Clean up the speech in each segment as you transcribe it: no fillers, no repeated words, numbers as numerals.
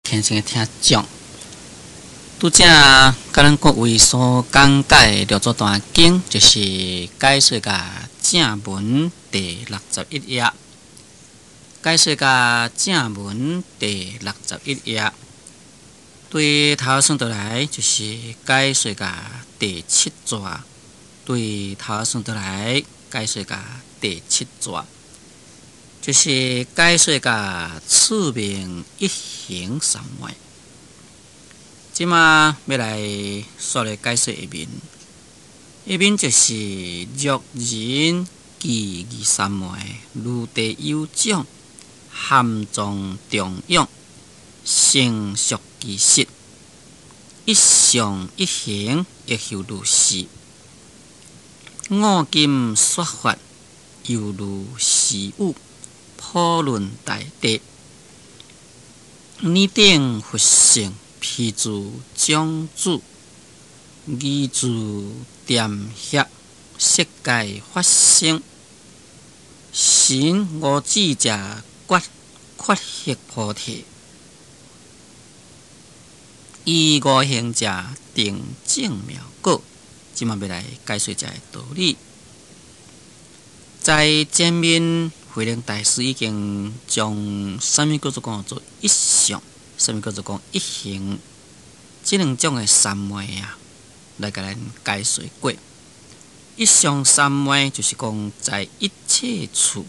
虔誠的聽眾，拄才佮咱各位所講解的六祖壇經，就是解說佮正文第六十一頁，解說佮正文第六十一頁，對頭算倒來就是解說佮第七逝，對頭算倒來解說佮第七逝。就是解說佮次明一行三昧。這馬欲來煞來解說下面，下面就是若人具二三昧，如地有種，含藏長養，成熟其實，一相一行亦復如是。五金說法，猶如時雨。普潤大地，爾等佛乘，披諸種子，宜住恬歇，色界法身，神五智者覺決學菩提，依五行者定證妙果。這馬欲來解說這个道理，在前面。慧能大師已經將啥物叫做講做一相，啥物叫做講一行，這兩種的三昧啊，來共咱解說過。一相三昧就是講在一切處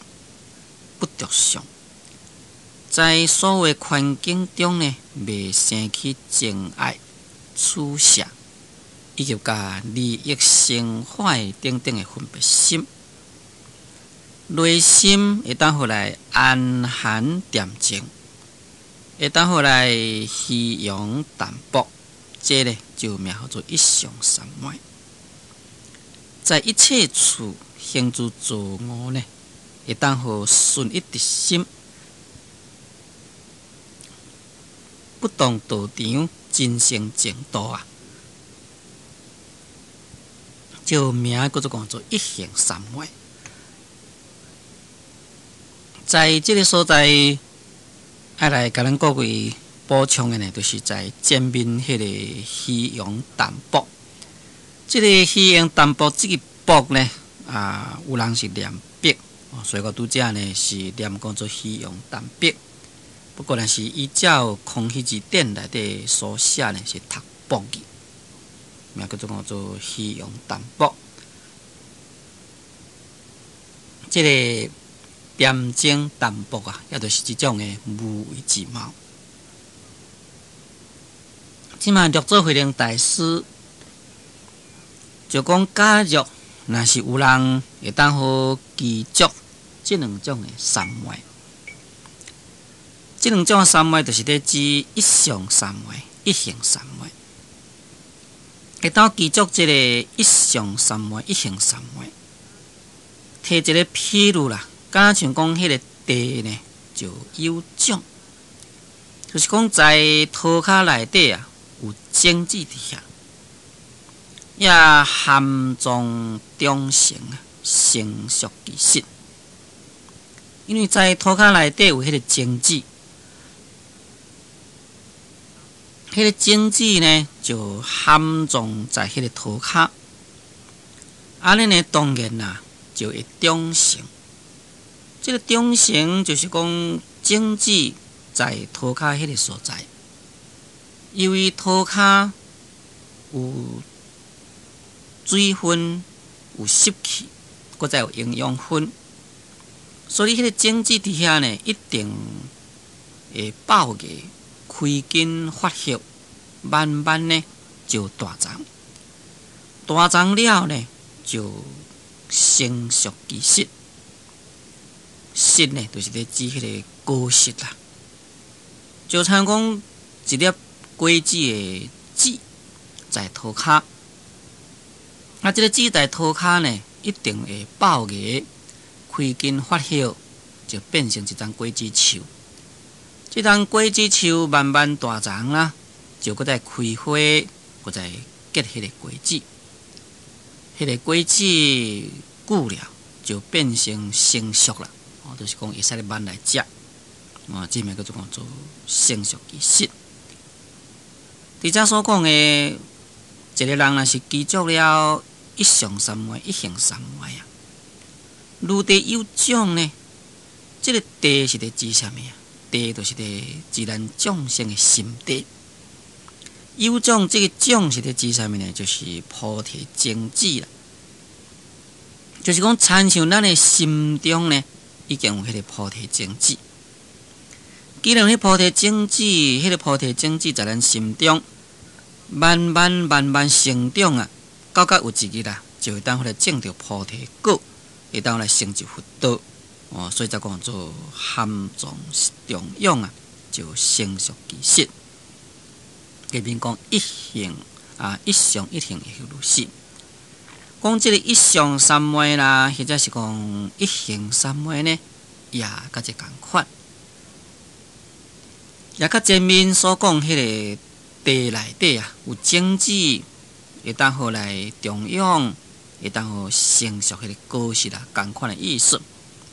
不著相，在所有環境中呢，袂生起憎愛、取捨，以及佮利益成壞等等的分別心。內心會當予來安閒恬靜，會當予來虛榮淡薄，這呢就名號做一相三昧。在一切處行住坐臥呢，會當予順一直心，不動道場，真性淨土啊，這名叫做講做一行三昧。在這个所在，愛來共咱各位補充的呢，就是在前面彼个虛榮淡薄。這个虛榮淡薄，這个薄呢，啊，有人是念碧，所以我拄才呢是念講做虛榮淡薄。不過，若是依照康熙字典內底所寫呢，是讀薄字，名叫做講做虛榮淡薄。這个。恬靜淡薄啊，也就是這種的無為之貌。這馬六祖慧能大師就講：假若若是有人會當好具足這兩種的三昧，這兩種三昧就是咧指一相三昧、一行三昧。會當具足這個一相三昧、一行三昧，提一个譬喻啦。敢若像講彼个地呢，就有種，就是講在塗跤內底啊，有種子佇遐，也含藏長成啊，成熟其實。因為在塗跤內底有彼个種子，彼个種子呢就含藏在彼个塗跤，按呢呢當然啊就會長成。這个長成就是講種子在塗跤彼个所在，由於塗跤有水分、有濕氣，閣再有營養分，所以彼个種子佇遐呢，一定會爆芽、開根發葉，慢慢呢就大叢，大叢了呢就成熟其實。實呢，就是咧指彼个果實啦。就親像講一粒果子的籽在塗跤，啊，這个籽在塗跤呢，一定會爆芽、開根發葉，就變成一叢果子樹。這叢果子樹慢慢大叢啦，就閣再開花，閣再結彼个果子。彼个果子久了，就變成成熟啦。哦，就是講會使咧挽來食，哦，這名叫做講做成熟其實。佇遮所講的，一个人若是具足了一相三昧、一行三昧啊，如地有種呢？這个地是佇指啥物啊？地就是佇指咱眾生的心地。有種這个種是佇指啥物呢？就是菩提種子啦。就是講，親像咱的心中呢，已經有彼个菩提種子。既然彼菩提種子，彼个菩提種子在咱心中慢慢慢慢成長啊，到甲有一日啊，就會當予來證著菩提果，會當來成就佛道。哦，所以才講做含藏長養啊，就成熟其實。下面講一行啊，一相一行亦如是。講這个一相三昧啦，或者是講一行三昧呢，也佮這仝款，也佮前面所講彼个地內底啊，有種子會當予來長養，會當予成熟彼个果實啊，仝款的意思。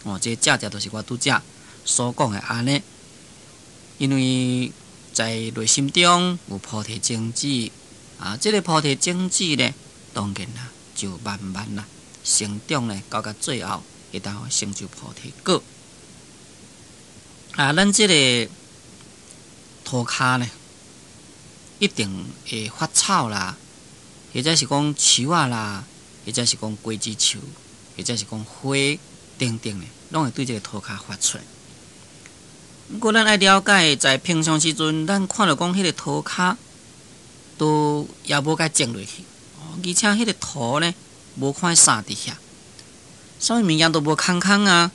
哦，這正正就是我拄才所講的按呢，因為在內心中有菩提種子啊，這个菩提種子呢，當然啦，就慢慢啦成長咧，到甲最後會當成就菩提果。啊，咱這个塗跤呢，一定會發草啦，或者是講樹仔啦，或者是講果子樹，或者是講花等等的，攏會對這个塗跤發出來。毋過咱愛了解，在平常時陣，咱看著講彼个塗跤都也無共種落去，而且彼个土呢，無看啥佇遐，啥物物件都無空空啊，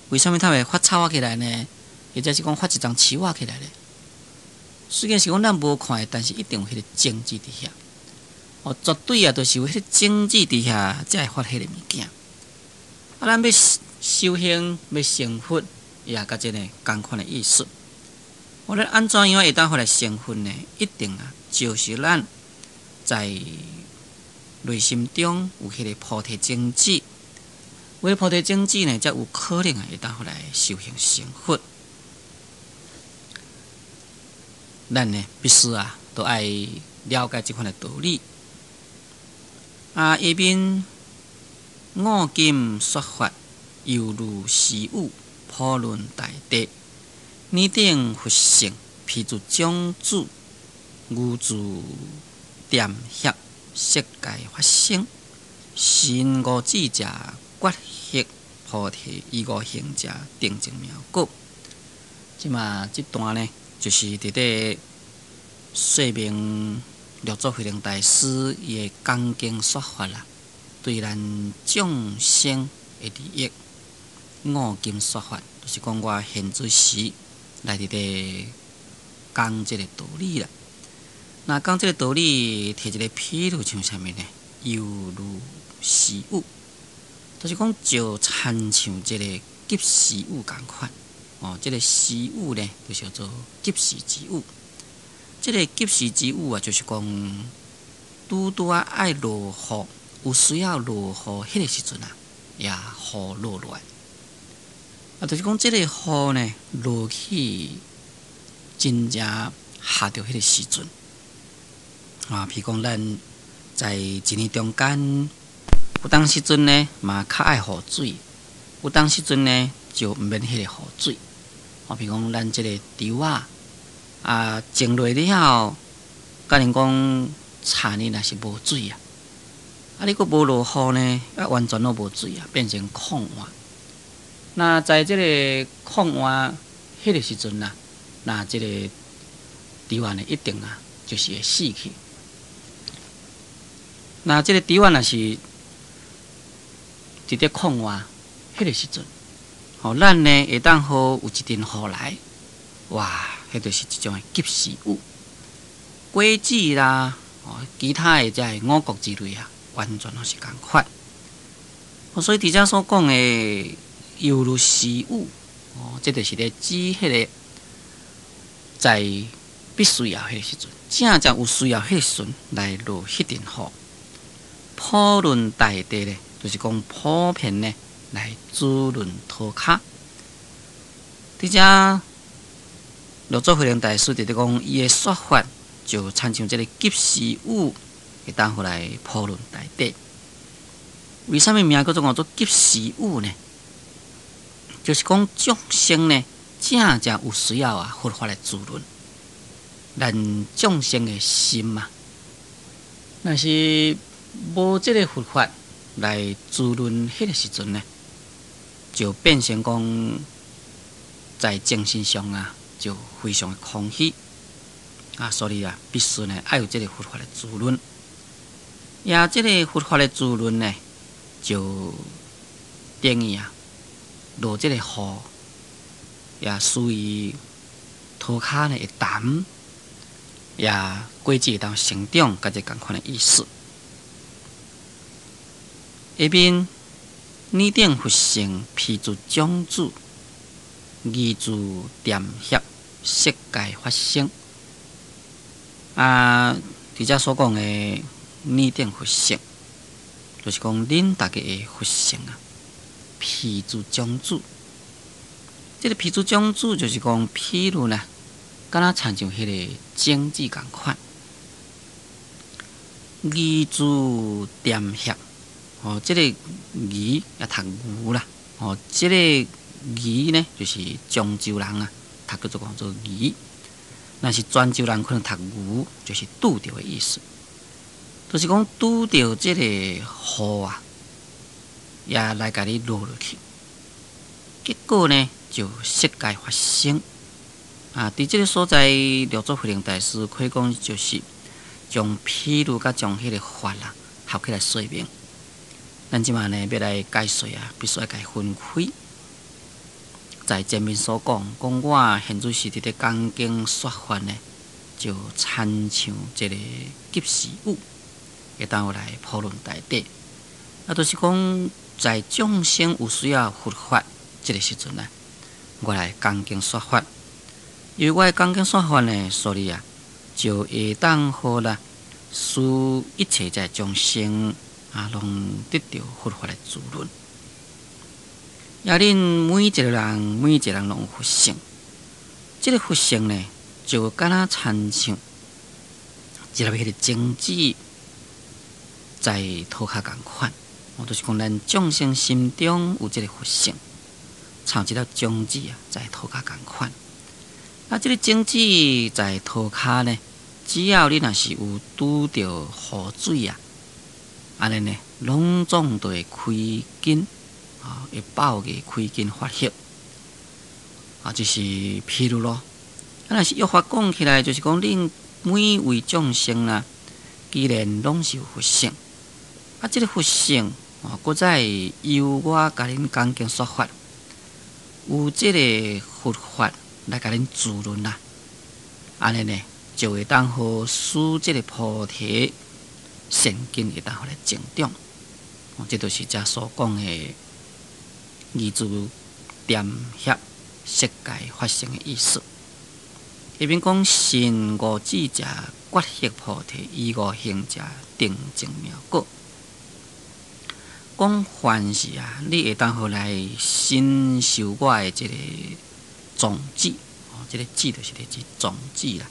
為啥物它會發草仔起來呢？或者是講發一叢樹仔起來呢？雖然是講咱無看的，但是一定有彼个種子佇遐。哦，絕對啊，就是有彼个種子佇遐，才會發彼個物件。啊，咱欲修行，欲成佛，也佮這个仝款的意思。我咧按怎樣會當予來成佛呢？一定啊，就是咱在內心中有彼个菩提種子，有菩提種子呢，才有可能啊，會當予來修行成佛。咱呢，必須啊，都愛了解這款的道理。啊，下面五金說法，猶如時雨，普潤大地。爾等佛乘，披諸種子，具諸恬協，色界法身，身五智者，覺獲菩提，於五行者，定證妙果。這馬這段呢，就是佇咧說明六祖慧能大師伊的講經說法啦，對咱眾生的利益。五金說法，就是講我現這時來佇咧講這个道理啦。那講這个道理，提一个譬喻，像啥物呢？猶如時雨，就是講就親像這个及時雨仝款。哦，這个時雨呢，就是叫做及時之雨。這个及時之雨啊，就是講拄拄仔愛落雨，有需要落雨彼个時陣啊，也雨落落來。啊，就是講這个雨呢，落去真正下著彼个時陣。啊，譬如講咱在一年中間，有當時陣呢，嘛較愛雨水；有當時陣呢，就毋免彼個雨水。啊，譬如講咱這個稻仔啊，種落了後，假如講田裡若是無水啊，啊，你閣無落雨呢，啊，完全攏無水啊，變成曠旱。那在這個曠旱彼個時陣啊，那這個稻仔呢，一定啊，就是會死去。那這個稻仔若是佇咧曠旱彼個時陣，吼，咱呢會當予有一陣雨來，哇，彼就是一種的及時雨。果子啦，哦，其他的這个五穀之類啊，完全攏是仝款。所以佇遮所講的猶如時雨，哦，這就是咧指彼个在必須要彼个時陣，正正有需要彼个時陣來落彼陣雨。普潤大地咧，就是講普遍呢來滋潤塗跤。佇遮六祖慧能大師佇咧講，伊的說法就親像這个及時雨，會當予來鋪潤大地。為啥物名叫做講做及時雨呢？就是講眾生呢，正正有需要啊，佛法來滋潤咱眾生的心啊。若是無這个佛法來滋潤，彼个時陣呢，就變成講在精神上啊，就非常的空虛啊，所以啊，必須呢愛有這个佛法的滋潤。也這个佛法的滋潤呢，就等於啊，落這个雨，也屬於塗跤呢會澹，也果子會當成長，佮這仝款的意思。下面爾等佛性，譬如種子，宜自恬協，色界發生。啊，佇遮所講的爾等佛性，就是講恁逐家的佛性啊，譬如種子。這个譬如種子，就是講譬如呢，敢若親像彼个種子仝款，宜自恬協，哦，這个宜也讀牛啦，哦，這个宜呢，就是漳州人啊，讀叫做講做宜。若是泉州人可能讀牛，就是拄著的意思，就是講拄著這个雨啊，也來共你落落去，結果呢，就色界發生。啊，佇這个所在，六祖慧能大師可以講就是將譬如佮將彼个法啊合起來說明。咱這馬呢欲來解說啊，必須愛共伊分開。在前面所講，講我現在是佇咧講經說法呢，就親像這个及時雨，會當來鋪潤大地。啊，就是講在眾生有需要佛法這个時陣呢，我來講經說法。因為我的講經說法呢，所以啊，就會當予啦，使一切這眾生啊，攏得著佛法的滋潤。也恁每一個人，每一個人攏有佛性。這个佛性呢，就敢若親像一粒彼个種子在塗跤仝款。哦，就是講咱眾生心中有這个佛性，像一粒種子啊，在塗跤仝款。啊，這个種子在塗跤呢，只要你若是有拄著雨水啊，按呢呢，攏總都會開根。啊，會爆芽開根發葉，啊，這是譬如咯。啊，若是約法講起來，就是講恁每位眾生啊，既然攏是有佛性，啊，這个佛性啊，閣再由我共恁講經說法，有這个佛法來共恁滋潤啦，按呢呢，就會當予使這个菩提善根會當予來成長。哦，這就是遮所講的宜自恬協色界發生的意思。下面講信五智者決學菩提，依五行者定證妙果。講凡是啊，你會當予來信受我的這个種子，哦，這个智就是咧指種子啦。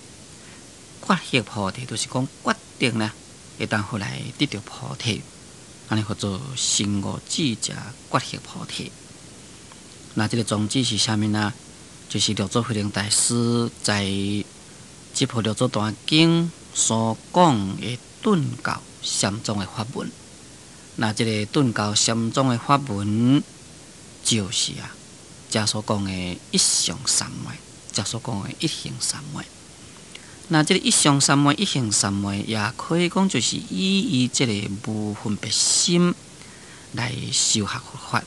決學菩提就是講決定呢，會當予來得著菩提，按呢號做信五智者決學菩提。那這个種子是啥物呢？就是六祖慧能大師在這部六祖壇經所講的頓教禪宗的法門。那這个頓教禪宗的法門，就是啊，遮所講的一相三昧，遮所講的一行三昧。那這个一相三昧、一行三昧，也可以講就是以伊這个無分別心來修學佛法。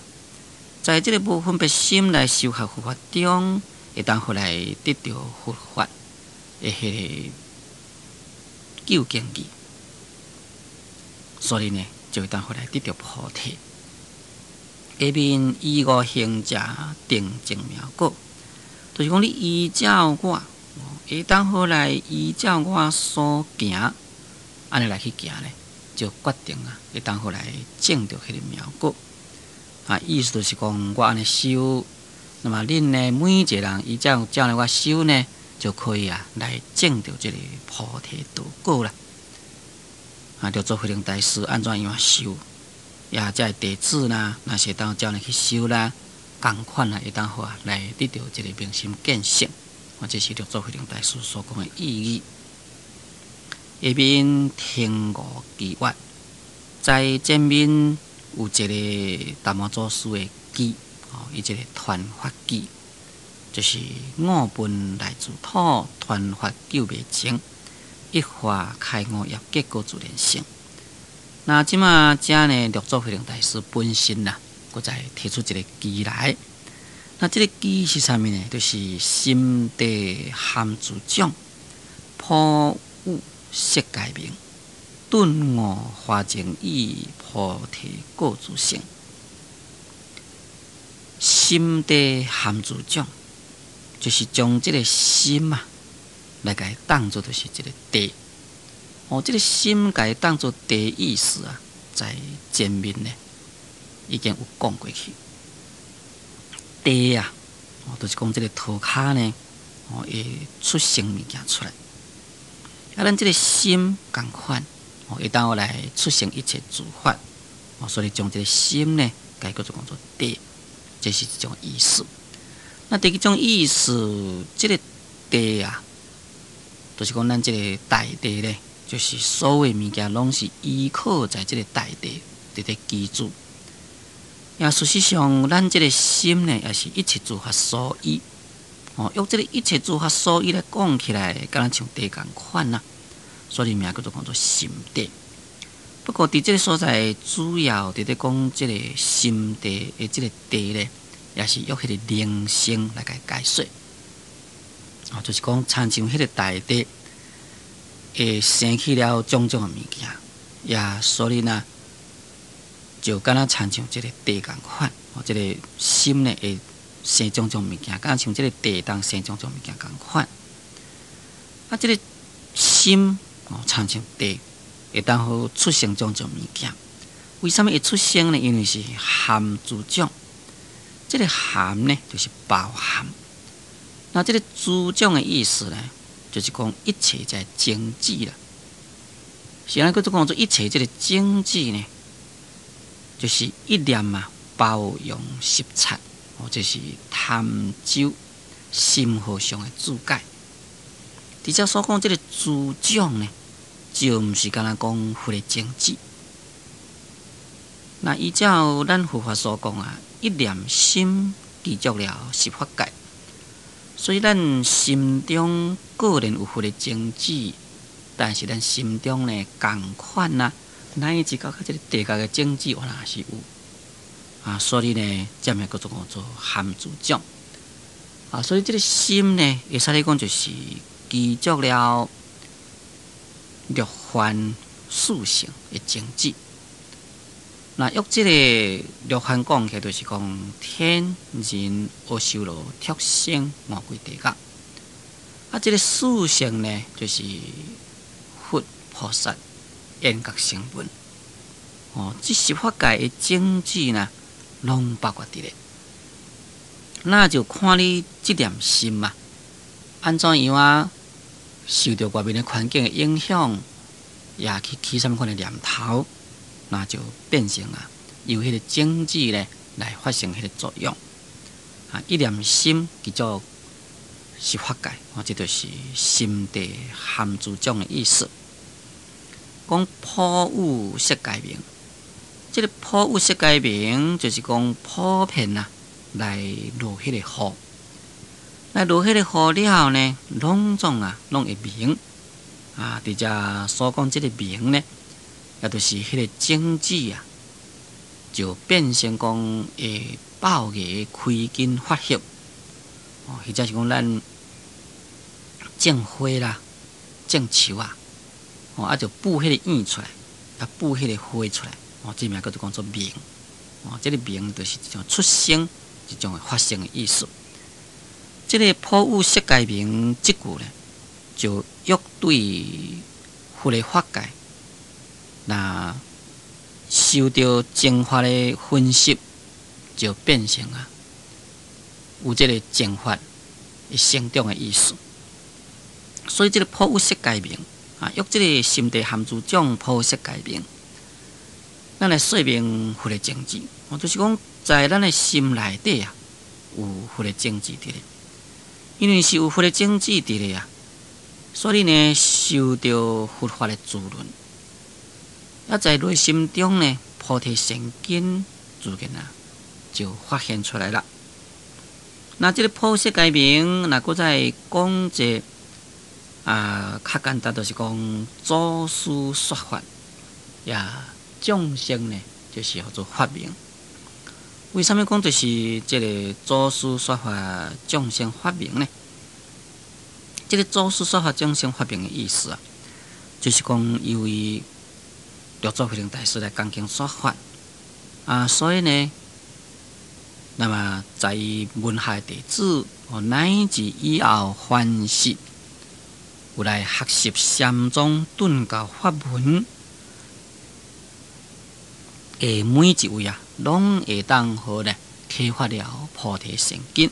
在這个無分別心來修學佛法中，會當予來得著佛法的彼个究竟義，所以呢，就會當予來得著菩提。下面依五行者定證妙果，就是講你依照我，會當予來依照我所行，按呢來去行咧，就決定啊，會當予來證著彼个妙果。啊，意思就是講，我按呢修，那麼恁呢，每一個人依照照呢我修呢，就可以啊來證著這个菩提道果啦。啊，六祖慧能大師按怎樣修？也遮的弟子啦，若是會當照呢去修啦，仝款啊，會當好啊來得著這个明心見性。哦，這是六祖慧能大師所講的意義。下面聽五偈曰，在前面有一个達摩祖師的偈，哦，伊這个傳法偈，就是五分來自土，傳法救未成，一化開悟業，結果自然成。那這馬遮呢，六祖慧能大師本身啦，閣再提出一个偈來。那這个偈是啥物呢？就是心地含諸種，普雨釋界明，頓悟華淨意，菩提果自成。心地含諸種，就是將這个心啊，來共伊當做就是一个地。哦，這个心共伊當做地意思啊，在前面呢已經有講過去。地啊，哦，就是講這个塗跤呢，哦，會出生物件出來。啊，咱這个心仝款，哦，會當來出生一切諸法。哦，所以將這个心呢，共伊叫做講做地，這是一種意思。那第二種意思，這个地啊，就是講咱這个大地咧，就是所有物件攏是依靠在這个大地佇咧居住。也事實上，咱這个心呢，也是一切諸法所依。哦，用這个一切諸法所依來講起來，敢若像地仝款啊，所以名叫做講做心地。不過，佇這个所在，主要佇咧講這个心地的這个地咧，也是用彼个靈性來共伊解說。哦，就是講，親像彼个大地會生起了種種的物件，也所以呢，就敢若親像這个地仝款，哦，這个心呢會生種種物件，敢若像這个地當生種種物件仝款。啊，這个心哦，親像地會當好出生種種物件。為啥物會出生呢？因為是含諸種，這个含呢，就是包含。那這个諸種的意思呢，就是講一切這个種子啦。是按怎叫做講做一切這个種子呢？就是一念啊，包容攝剎，或者是貪執心河上的注解。佇遮所講這个諸種呢，就毋是干焦講佛的種子。那依照咱佛法所講啊，一念心具足了十法界，所以咱心中固然有佛的種子，但是咱心中呢，仝款啊，乃至到這个地界的種子，原來是有啊，所以呢，這名叫做做含諸種啊，所以這个心呢，會使咧講就是具足了六凡四聖的種子。那用這个六凡講起來，就是講天人阿修羅、畜生、餓鬼地獄。啊，這个四聖呢，就是佛菩薩、緣覺聲聞。哦，這十法界的種子呢，攏包括佇咧。那就看你這念心嘛，按怎樣啊，受著外面的環境的影響，也去起啥物款的念頭，那就變成啊，由彼个種子咧來發生彼个作用。啊，一念心叫做十法界，哦，這就是心地含諸種的意思。講普雨釋界明，這个普雨釋界明就是講普遍啊，來落彼個雨，來落彼個雨了後呢，攏總啊，攏會明。啊，佇遮所講這个明呢，也就是彼个種子啊，就變成講會爆芽、開根發葉，哦，或者是講咱種花啦、種樹啊，哦，啊就布彼个葉出來，啊布彼个花出來，哦，這名叫做講做明，哦，這个明就是一種出生、一種發生的意思。這个普雨釋界明這句呢，就約對佛的法界，那受著正法的薰習，就變成啊有這个正法的成長的意思。所以這個破有色界明啊，用這個心地含諸種破有色界明，咱來說明佛的種子，哦，就是講在咱的心內底啊，有佛的種子佇咧。因為是有佛的種子佇咧啊，所以呢，受著佛法的滋潤，啊，在內心中呢，菩提善根自然啊，就發現出來啦。那這個破色界明，若閣再講一個啊，較簡單，就是講祖師說法，也眾生呢，就是號做法明。為啥物講就是這個祖師說法，眾生法明呢？這個祖師說法，眾生法明的意思啊，就是講由於六祖慧能大師來講經說法啊，所以呢，那麼在伊門下弟子哦，乃至以後凡是有來學習禪宗頓教法門的每一位啊，攏會當予咧啟發了菩提善根。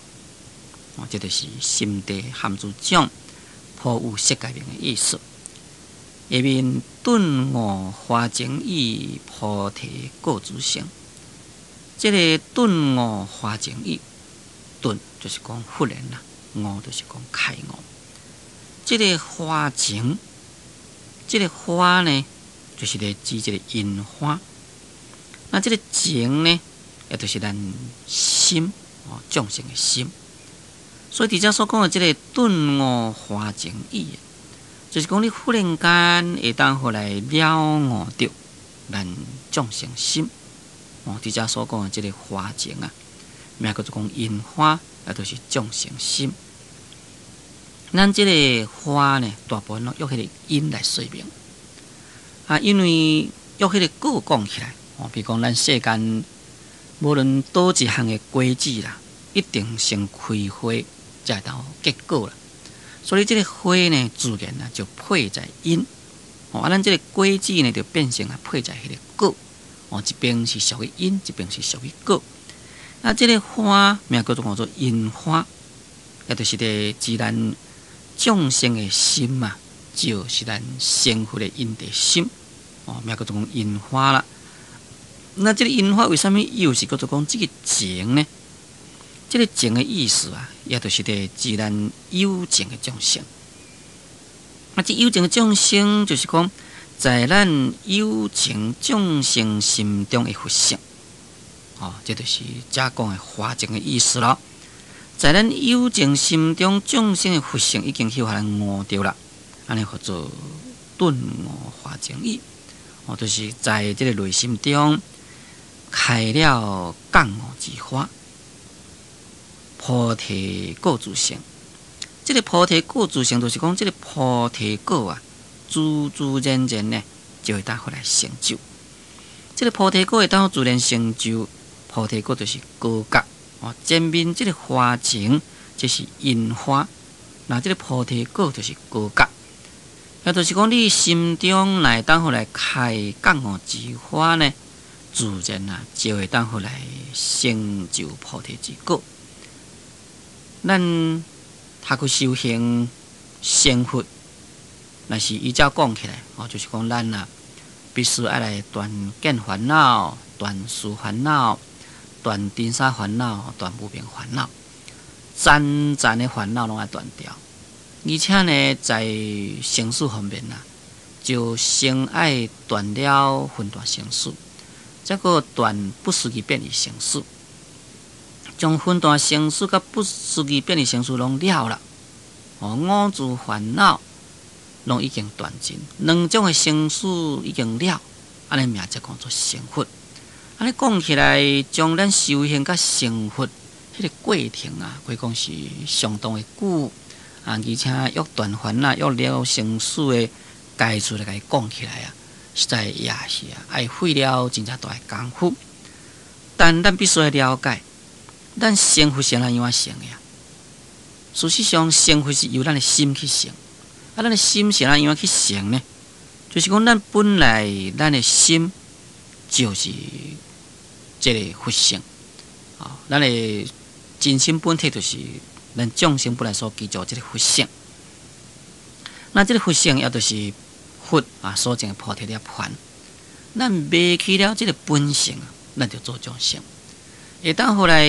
哦，這就是心地含諸種破有色界明的意思。下面頓悟華情意，菩提果自成。這個頓悟華情意，頓就是講忽然啦，悟就是講開悟。這個華情，這個花呢，就是咧指這個櫻花。那這個情呢，也就是咱心哦，眾生的心。所以佇遮所講的這個頓悟華情意，就是講你忽然間會當予來了悟著咱眾生心。哦，佇遮所講的這個華情啊，名叫做講櫻花，也就是眾生心。咱這個花呢，大部分攏用彼個因來說明。啊，因為用彼個果講起來，哦，比如講咱世間無論佗一項的果子啦，一定先開花才會當結果啦。所以這個花呢，自然啊就配在因。哦，啊，咱這個果子呢，就變成啊配在彼個果。哦，一邊是屬於因，一邊是屬於果。啊，這個花名叫做叫做櫻花，也就是咧指咱眾生的心嘛，就是咱成佛的因地心。哦，名叫做講櫻花啦。那這個櫻花為啥物又是叫做講這個情呢？這個情的意思啊，也就是咧指咱有情的眾生。啊，這有情的眾生就是講，在咱有情眾生心中的佛性，哦，這就是遮講的華情的意思咯。在咱有情心中眾生的佛性已經去予咱悟著啦，按呢號做頓悟華情意，哦，就是在這個內心中開了覺悟之花，菩提果自成。這個菩提果自成，就是講這個菩提果啊，自自然然呢，就會當予來成就。這個菩提果會當自然成就，菩提果就是果覺哦。前面這個華情，這是櫻花，那這個菩提果就是果覺。也就是講，你心中若會當予來開覺悟之花呢，自然啊就會當予來成就菩提之果。咱讀去修行成佛，若是依照講起來，哦，就是講咱啊，必須愛來斷見煩惱、斷思煩惱、斷塵沙煩惱、斷無明煩惱，層層的煩惱攏愛斷掉。而且呢，在生死方面啊，就先愛斷了分段生死，再閣斷不思議變異生死，將分段生死佮不思議變異生死攏了啦。哦，五住煩惱攏已經斷盡，兩種的生死已經了，按呢名才講做成佛。按呢講起來，將咱修行佮成佛彼個過程啊，可以講是相當的久啊，而且欲斷煩惱、欲了生死的概述來共伊講起來啊，實在也是啊，愛費了真正大的工夫。但咱必須愛了解，咱成佛是按怎樣成的啊？事實上，成佛是由咱的心去成。啊，咱的心是按怎樣去成呢？就是講，咱本來咱的心就是這個佛性，啊，咱的真心本體就是咱眾生本來所具足這個佛性。那這个佛性也就是佛啊所證的菩提涅槃。咱迷去了這个本性，咱就做眾生。會當予來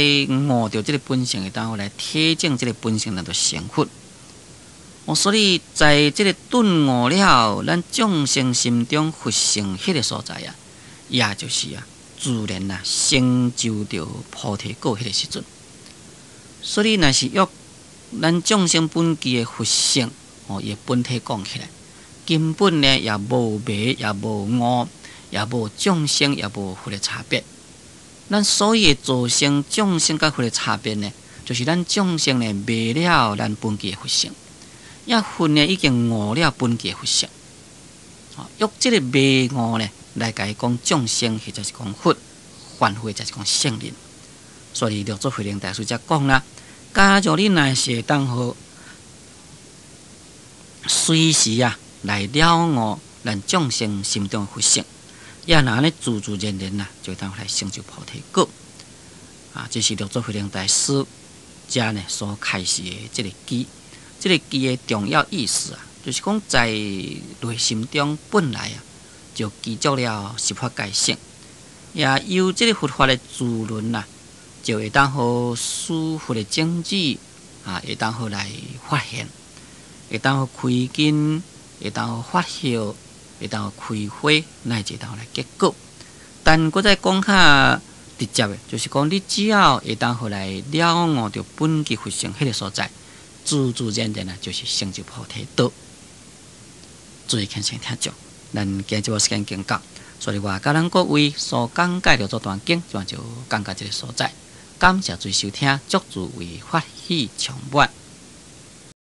悟著這个本性，會當予來體證這个本性，咱就成佛。哦，所以在這个頓悟了後，咱眾生心中佛性彼个所在啊，也就是啊，自然啊成就著菩提果彼个時陣。所以，若是約咱眾生本具的佛性，哦，伊的本體講起來，根本呢也無迷，也無悟，也無眾生，也無佛的差別。咱所以會造成眾生佮佛的差別呢，就是咱眾生呢迷了咱本具的佛性，抑佛呢已經悟了本具的佛性。用這个迷悟呢來共伊講眾生，或者是講佛，凡夫或者是講聖人。所以六祖慧能大師才講啦：假如你若是會當予隨時啊來了悟咱眾生心中的佛性，也若按呢自自然然啊，就會當來成就菩提果。啊，這是六祖慧能大師遮呢所開示的這个偈。這个偈的重要意思啊，就是講在內心中本來啊就具足了十法界性，也由這个佛法的滋潤啊，就會當予使佛的種子啊，會當予來發現，會當予開根，會當予發葉，會當予開花，乃至會當來結果。但閣再講較直接的，就是講你只要會當予來了悟著本具佛性彼个所在，自自然然啊，就是成就菩提道。注意虔誠聽眾，咱今日節目時間已經到，所以我佮咱各位所講解六祖壇經，就講到這个所在。感謝注意收聽，祝諸位法喜充滿。